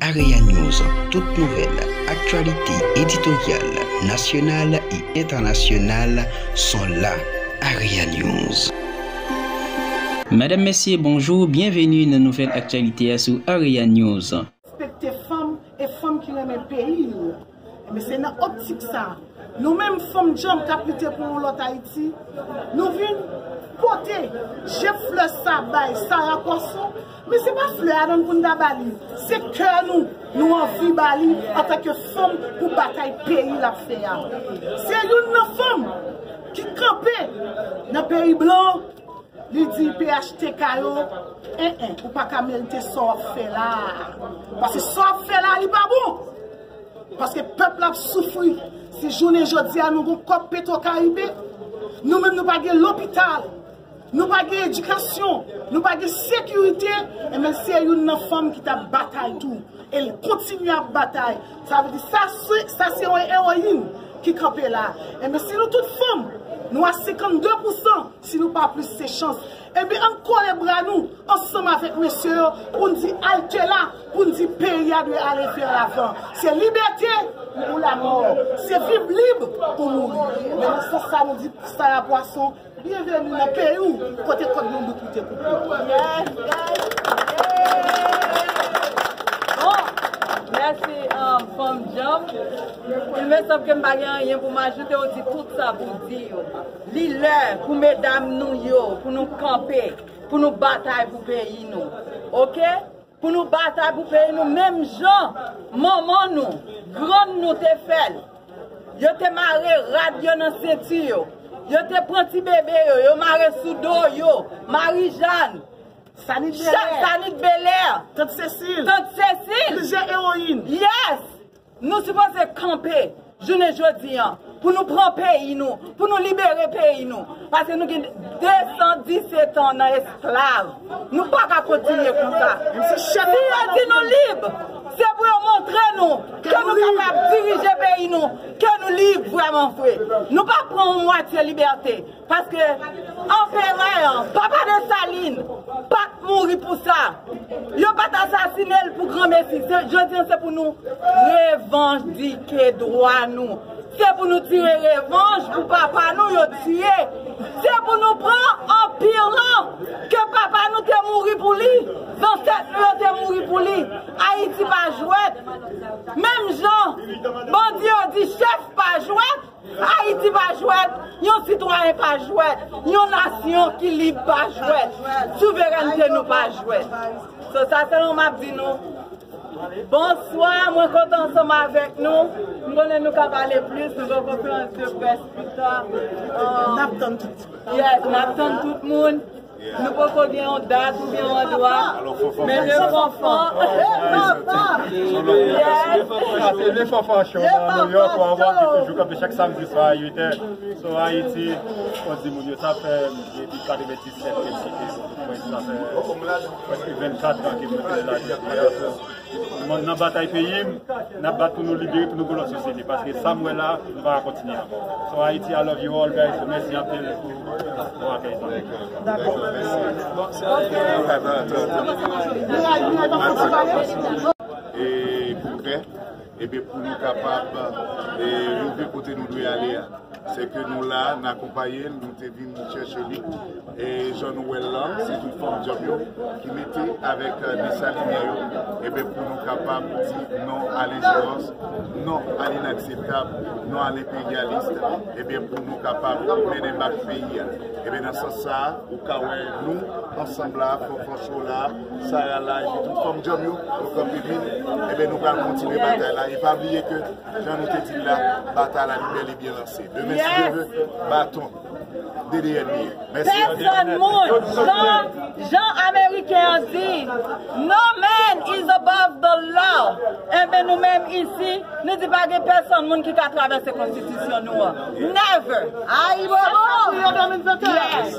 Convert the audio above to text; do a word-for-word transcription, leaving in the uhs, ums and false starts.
Area News, tout nouvèl, aktyalite editoryal, nasyonal e entènasyonal sont là. Area News. Medam, mesye, bonjou, byenveni nan nouvèl aktyalite a sou Area News. Respekte fanm e fanm ki renmen peyi l. Ebyen, se nan optik sa, nou menm fanm djanm k ap lite pou yon lòt Ayiti, nou vin pote jen flè sa bay Sarah Poisson. Men se pa flè a non pou n ta ba li. Se kè nou, nou anvi ba li antanke fanm pou batay peyi l ap fè a. Se youn nan fanm ki kanpe nan peyi blan, li di P H T K yo, en, en, ou pa ka merite sa w ap fè la a. Paske sa w ap fè la a, li pa bon. Paske pèp la ap soufri. Si jounen jodi a nou gon kòb Petro Caribe, nou menm nou pa gen lopital, nou pa gen edikasyon, nou pa gen sekirite, enben se youn nan fanm ki t ap batay tou. E l kontinye ap batay. Sa vle di, sa se, sa se yon ewoyin ki kanpe la. Enben si nou tout fanm, nou a senkannde pousan, si nou pa plis se chans. Ebyen, ann kole bra nou ansanm avèk mesye yo pou n di alte la, pou n di peyi a dwe ale vè lavan. Se libète ou lamò. Se viv lib ou mouri. Men nan sans sa, nou di Sarah Poisson, byenveni nan peyi w, kote kòd nou bout ou te koupe. Yes, yes, yes. Bon, mèsi, um, fanm djanm. Il me semble ke m pa gen anyen pou m ajoute, ou di tout sa pou di yo. Li lè pou medam nou yo, pou nou kanpe, pou nou batay pou peyi nou. Oke? Pou nou batay pou peyi nou, menm jan manman nou, grann nou te fè l. Yo te mare rad yo nan senti yo. Yo te pran ti bebe yo, yo mare sou do yo. Marijàn, Sanit Bèlè, Sanit Bèlè, Tant Sesil, Tant Sesil, plizyè ewoyin. Yes! Nou sipoze kanpe jounen jodi an pou nou pran peyi nou, pou nou libere peyi nou. Paske nou gen de san disèt an nan esklav. Nou pa ka kontinye konsa. Si yo di nou lib, se pou yo montre nou ke nou kapab dirije peyi nou, ke nou lib vrèman vre. Nou pa pran yon mwatye libète. Paske anperè an, papa Desalin, pa t mouri pou sa. Yo pa t asasine l pou granmesi. Se, jodi an, se pou nou revandike dwa nou. Se pou nou tire revanj pou papa nou yo tiye. Se pou nou pran anpil lan ke papa nou te mouri pou li, zansèt nou yo te mouri pou li. Ayiti pa jwèt. Menm jan bandi yo di chèf pa jwèt, Ayiti pa jwèt, yon sitwayen pa jwèt, yon nasyon ki lib pa jwèt, souverènte nou pa jwèt. So, sa sèlman m ap di nou. Bonswa, mwen kontan ansanm avèk nou. M konnen nou ka pale plis, nou gen konferans de près pita. N ap tann tout. Yes, n ap tann tout moun. Nou poko gen yon dat oubyen yon andwa, men de Fanfan. Sa se de Fanfan Show nan New York, ou a wè ki toujou kanpe chak samdi swa a uit è. So, Ayiti, on di moun yo, sa fè depi katrevenndisèt ke m kite Pòtoprens, sa fè prèske vennkat an ke m rete la jodi a. So, Mwen nan batay peyi m, n ap bat pou nou libere, pou nou gen lòt sosyete. Paske sa m wè la, nou pa ka kontinye ankò. So Haiti, I love you all, guys. Mèsi anpil pou bon akèy sa. Dakò. E pou fè, ebyen, pou nou kapab, e, rive kote nou dwe ale a. Se ke nou la, n akonpaye l, nou te vin chèche li. E jan nou wè l la, se tout fanm djanm yo ki mete avèk, e, Desalinyen yo, ebyen, pou nou kapab di non a lenjerans, non a linakseptab, non a lenperyalis, ebyen, pou nou kapab mennen bak peyi a. Ebyen, nan sans sa a, ou ka wè nou ansanm la, Fanfan Show la, Sarah la, epi tout fanm djanm yo, nou kanpe vin, ebyen, nou pral kontinye batay la. E pa bliye ke Jan nou te di l la, batay la li bèl e byen lanse. Demen, si Dye vle, baton D D N P. Mèsi. Pèsonn moun, jan, jan Ameriken an di, no man is above the law. Enben, nou menm isi, nou di pa gen pèsonn moun ki ka travèse konstitisyon nou an. Never. Ayibobo! Yes.